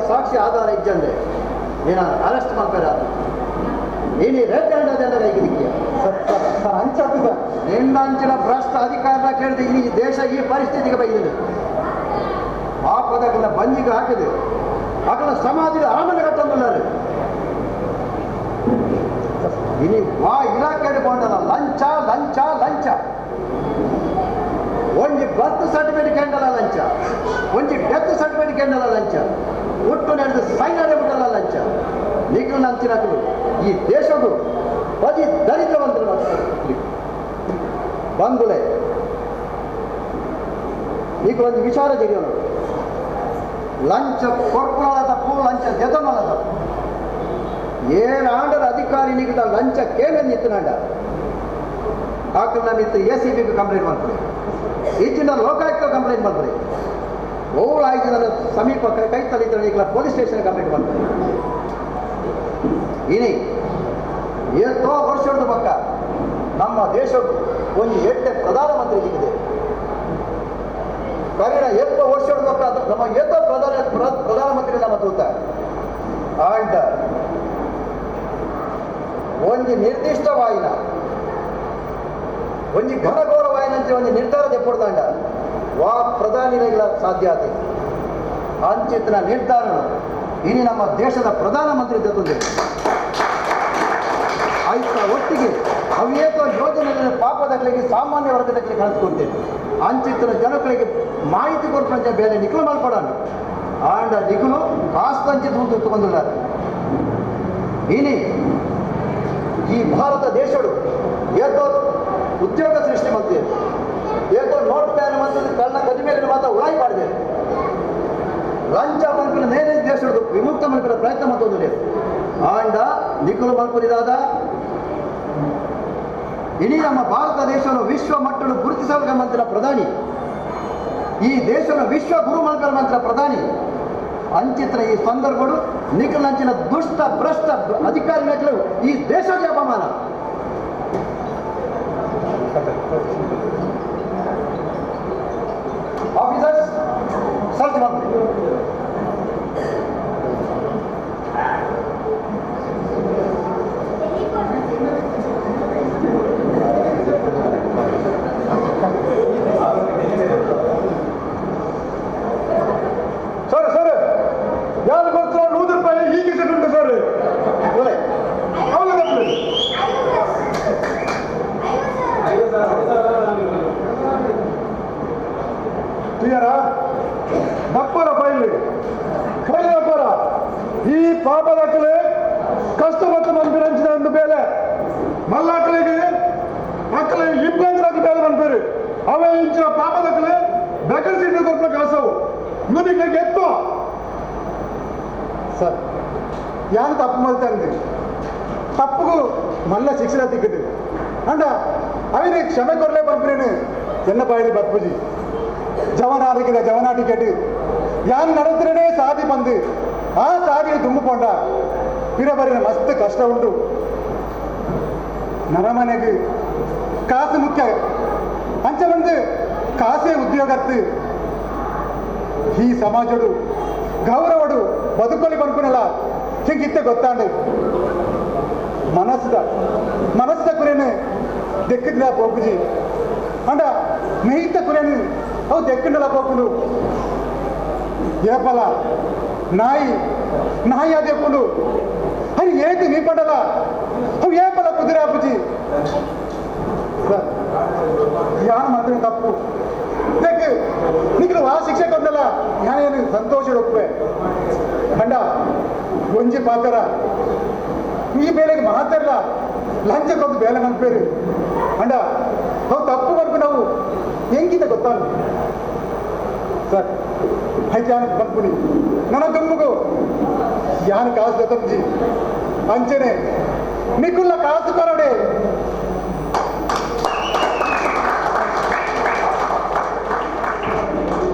ಸಾಕ್ಷಿ ಆಧಾರ ಇಜ್ಜಂದೆ ನೀನು ಅರೆಸ್ಟ್ ಮಾಡ್ಬೇಡ. ನೀನು ರೆಡ್ ಹ್ಯಾಂಡ್ ಅದೆಲ್ಲ ಹೇಗಿದೆಯಾ ಸರ್ ಅಂಚಾತು ಸರ್. ನಿನ್ನಂಚಿನ ಭ್ರಷ್ಟ ಅಧಿಕಾರನ ಕೇಳಿದ ಈ ದೇಶ ಈ ಪರಿಸ್ಥಿತಿಗೆ ಬೈದಿದೆ. ಆ ಪದಕನ್ನ ಬಂಜಿಗೆ ಹಾಕಿದೆ ಅಕಲ ಸಮಾಜದ ಅರಮನೆ ಕಟ್ಟಂದುన్నారు. ಇನಿ ವಾ ಇಲಾಖೆ ಕೊಂಡಲ್ಲ ಲಂಚ ಲಂಚ ಲಂಚ. ಒಂಜಿ ಬರ್ತ್ ಸರ್ಟಿಫಿಕೇಟ್ ಕೇಂಡಲ ಲಂಚ, ಒಂಜಿ ಡೆತ್ ಸರ್ಟಿಫಿಕೇಟ್ ಕೇಂಡಲ ಲಂಚ, ಒಟ್ಟು ನಡೆದ ಸೈನ್ ಬಿಟ್ಟಲ್ಲ ಲಂಚ. ನಿಖಿಲ್ ನಂಚಿನಕಲು ಈ ದೇಶವು ಬದಿ ದರಿದ್ರವಂತರು ಬಂಧುಲೆ. ಈಗ ಒಂದು ವಿಚಾರ ತಿಳಿಯೋಣ. ಲಂಚ ಕೊರ್ಪುನಲ ತಪ್ಪು, ಲಂಚ ದೆತನಲ ತಪ್ಪು. ಏನಾಂಡರ ಅಧಿಕಾರಿ ನಿಗದ ಲಂಚ ಕೇಳೆಂದಿತ್ತನಾಂಡ ಆಕಳ ಮಿತ್ತು A C B complaint ಮಾಡ್ತಾರೆ, ಈಚಿನ ಲೋಕಾಯುಕ್ತ ಕಂಪ್ಲೇಂಟ್ ಮಾಡ್ತಾರೆ, ಓವಳ ಆಯ್ತು ಸಮೀಪ ಕೈ ತಳಿತಾರೆ ಈಗ police station complaint ಮಾಡ್ತಾರೆ. ಇನಿ ಏತೋ ವರ್ಷದ ಪಕ್ಕ ನಮ್ಮ ದೇಶದ್ದು ಒಂದು ಎಟ್ಟೆ ಪ್ರಧಾನಮಂತ್ರಿ ಸಿಕ್ಕಿದೆ. ಕರೀಣ ಎಪ್ಪ ವರ್ಷದ ಪಕ್ಕ ನಮ್ಮ ಏತೋ ಪ್ರಧಾನಮಂತ್ರಿ ನಮ್ಮ ತೂತ ಆಂಡ ಒಂಜಿ ನಿರ್ದಿಷ್ಟವಾಯಿನ ಒಂಜಿ ಘನಘೋರವಾಯಿನಂತೆ ಒಂಜಿ ನಿರ್ಧಾರ ತೆಪ್ಪುಡ್ದಾಂಡ ವಾ ಪ್ರಧಾನಿಗಳ ಸಾಧ್ಯ ಆತ ಅಂಚಿತನ ನಿರ್ಧಾರ ಇನಿ ನಮ್ಮ ದೇಶದ ಪ್ರಧಾನಮಂತ್ರಿ ತಂದೆ ಆಯ್ತ ಒಟ್ಟಿಗೆ ಅವೇತೋ ಯೋಜನೆಗಳನ್ನು ಪಾಪದಗಳಿಗೆ ಸಾಮಾನ್ಯ ವರ್ಗದಗಳಿಗೆ ಕಳಿಸ್ಕೊಡ್ತೇವೆ. ಅಂಚಿತನ ಜನಗಳಿಗೆ ಮಾಹಿತಿ ಕೊಡ್ಪಂಚ ಬೇರೆ ನಿಖಲು ಮಾಡ್ಕೊಡೋಣ ಆಂಡ ನಿಖಲು ಕಾಸ್ತಂಚಿತ ತಗೊಂಡಿದ್ದಾರೆ. ಇನಿ ಈ ಭಾರತ ದೇಶಡು ಏತೋ ಉದ್ಯೋಗ ಸೃಷ್ಟಿ ಮಾಡ್ತೀವಿ, ಏತೋ ನೋಟ್ ಪ್ಯಾನ್ ಮತ್ತು ಕಣ್ಣ ಕದಿಮೇಲೆ ಮಾತ್ರ ಉಳಾಯಿ ಮಾಡಿದೆ ಲಂಚ ಮಲ್ಪಿನ ನೇರ ದೇಶಡು ವಿಮುಕ್ತ ಮಲ್ಪಿನ ಪ್ರಯತ್ನ ಮತ್ತೊಂದು ಆಂಡ ನಿಖಲು ಮಲ್ಪುರಿದಾದ ಇಡೀ ನಮ್ಮ ಭಾರತ ದೇಶವನ್ನು ವಿಶ್ವ ಮಟ್ಟನ್ನು ಗುರುತಿಸಲು ಮಂತ್ರ ಪ್ರಧಾನಿ, ಈ ದೇಶವನ್ನು ವಿಶ್ವ ಗುರು ಮಲ್ಕಲ್ ಮಂತ್ರ ಪ್ರಧಾನಿ ಅಂಚಿತ್ರ ಈ ಸಂದರ್ಭಗಳು ನಿಖಲಂಚಿನ ದುಷ್ಟ ಭ್ರಷ್ಟ ಅಧಿಕಾರಿಗಳು ಈ ದೇಶಕ್ಕೆ ಅಪಮಾನ. ಆಫೀಸರ್ಸ್ ಸರ್ಚ್ ಮಾಡ್ತೀವಿ. ಸರ್ ಸರ್ ಯಾರು ಬರ್ತಾರ 100 ರೂಪಾಯಿ ಈಗ ಉಂಟು ಸರ್. ಕ್ಲಿಯರಾ ದಪ್ಪರ ಫೈಲ್ ಫೈಲ್ ದಪ್ಪರ. ಈ ಪಾಪದಾಕಲೆ ಕಷ್ಟ ಮತ್ತು ಮನ್ಪಿರಂಚಿನ ಒಂದು ಬೇಲೆ ಮಲ್ಲಾಕಲಿಗೆ ಮಕ್ಕಳ ಇಬ್ಬಂದ್ರಾಗಿ ಬೇಲೆ ಮನ್ಪೇರು ಅವೇ ಇಂಚಿನ ಪಾಪದಾಕಲೆ ಬೆಕರ್ ಸೀಟ್ ಕೊಟ್ಟ ಕಾಸವು ಇವನಿಗೆ ಗೆತ್ತು. ಸರ್ ಯಾರು ತಪ್ಪು ಮಲ್ತಂದು ತಪ್ಪುಗೂ ಮಲ್ಲ ಶಿಕ್ಷಣ ತಿಕ್ಕದು ಅಂಡ ಅವನಿಗೆ ಕ್ಷಮೆ ಕೊರಲೇ ಬರ್ಪಿರೇನು ಎನ್ನ ಬಾಯಿ ಬತ್ಪುಜಿ ಜವನಾಟಿಕಿದ ಜವನಾಟಿಕೆಟ್ ಯಾನ್ ನಡೆದ್ರೇ ಸಾದಿ ಬಂದು ಆ ಸಾದಿ ತುಂಬಿಕೊಂಡ ಪಿರಬರಿನ ಮಸ್ತ್ ಕಷ್ಟ ಉಂಟು. ನರಮನೆಗೆ ಕಾಸು ಮುಖ್ಯ ಅಂಚ ಬಂದು ಕಾಸೇ ಉದ್ಯೋಗತ್ತು ಈ ಸಮಾಜಡು ಗೌರವಡು ಬದುಕೊಲಿ ಪನ್ಪುನಲ ಹಿಂಗಿತ್ತೆ ಗೊತ್ತಾಂಡು. ಮನಸ್ದ ಮನಸ್ದ ಕುರೇನು ದೆಕ್ಕಿದ್ಲ ಪೋಪುಜಿ ಅಂಡ ಮೆಯ್ತ ಕುರೇನು ಅವು ದೆಕ್ಕಿಂಡಲ ಪೋಪುಂಡು. ಏಪಲ ನಾಯಿ ನಾಯಿ ಅದೆಪ್ಪುಂಡು ಅದು ಏತಿ ನೀ ಪಂಡಲ ಅವು ಏಪಲ ಕುದುರೆ ಆಪುಜಿ. ಸರ್ ಯಾನ್ ಮಾತ್ರ ತಪ್ಪು ದೆಕ್ ನಿಕ್ಲು ಆ ಶಿಕ್ಷೆ ಕೊಟ್ಟಲ್ಲ ಯಾನೇನು ಸಂತೋಷ ಒಪ್ಪೆ. ಅಂಡ ಒಂಜಿ ಪಾತ್ರ ಈ ಬೇಲೆಗೆ ಮಾತಾಡಲ್ಲ ಲಂಚ ಕೊಟ್ಟು ಬೇಲೆ ಮನ್ಪೇರು. ಅಂಡ ಅವು ತಪ್ಪು ಬರ್ಪು ನಾವು ಹೆಂಗಿತ ಗೊತ್ತಾಗ ಸರ್ ಆಯ್ತು ಯಾನ್ ಬರ್ಪುನಿ ನನ್ನ ದುಂಬುಗು ಯಾನ್ ಕಾಸು ತಂಜಿ ಅಂಚನೆ ನಿಕುಲ್ಲ ಕಾಸು ಕೊರಡೆ.